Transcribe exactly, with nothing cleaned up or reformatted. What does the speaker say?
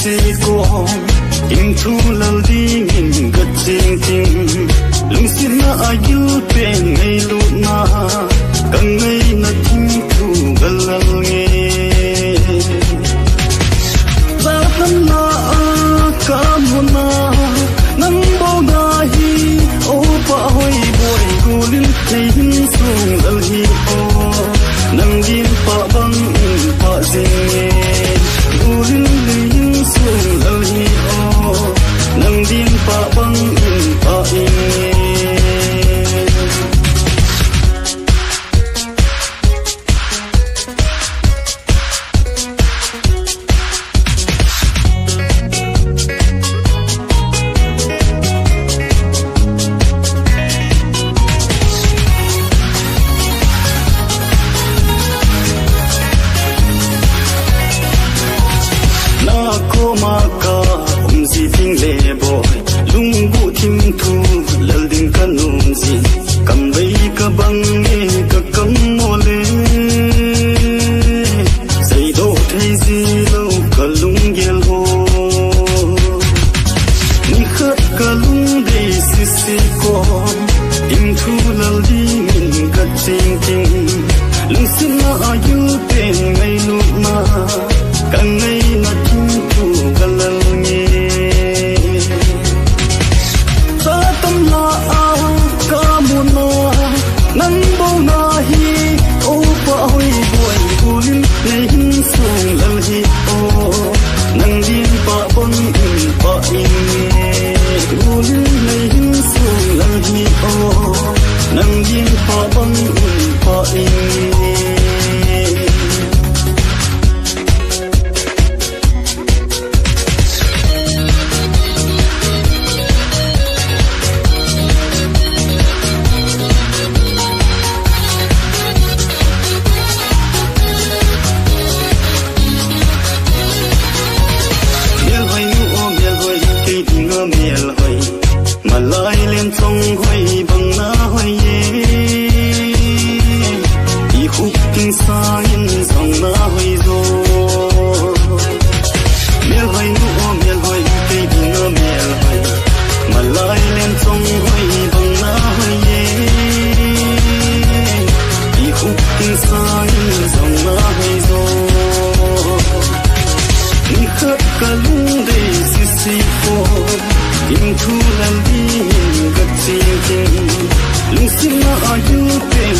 Siko, in thu lal dingin ka ching ting. Lungsetna a gil pen ngailutna, ka ngaina thim thu ka lal nge. Zatanna a ka muna, nang bou na hi, o pa hoi boi gulin, nei hin sung lal hi o. Nang din pa bang in pa jing e. Gulin nei hin sung lal hi o. Nang din pa bang in pa jing e. Na koma ka um ji ding le boi, lunggu thim thu lal ding ka um ji, kam bei ka bang e ka kam mo le. Seidoh thei ji lou ka lunggel ho. Nikhat ka lungdei sisi kon, in thu lal dingin ka ching ting. Lungsetna a gil pen ngailutna, ka ngaina thim thu ka lal nge. Zatanna a ka muna, nang bou na hi, o pa hoi boi gulin, nei hin sung lal hi o. Nang din pa bang in pa jing e. Gulin nei hin sung lal hi o. Nang din pa bang in pa jing e. Melhoi nu o melhoi, kei dinga melhoi. Malai len chong hoi bang na hoi e. I khup ting sangin jong na hoi jo. Melhoi nu o melhoi, kei dinga melhoi. Malai len chong hoi bang na hoi e. I khup ting sangin jong na hoi jo. Nikhat ka lungdei sisi kon, in thu lal dingin ka ching ting. Lungsetna a gil pen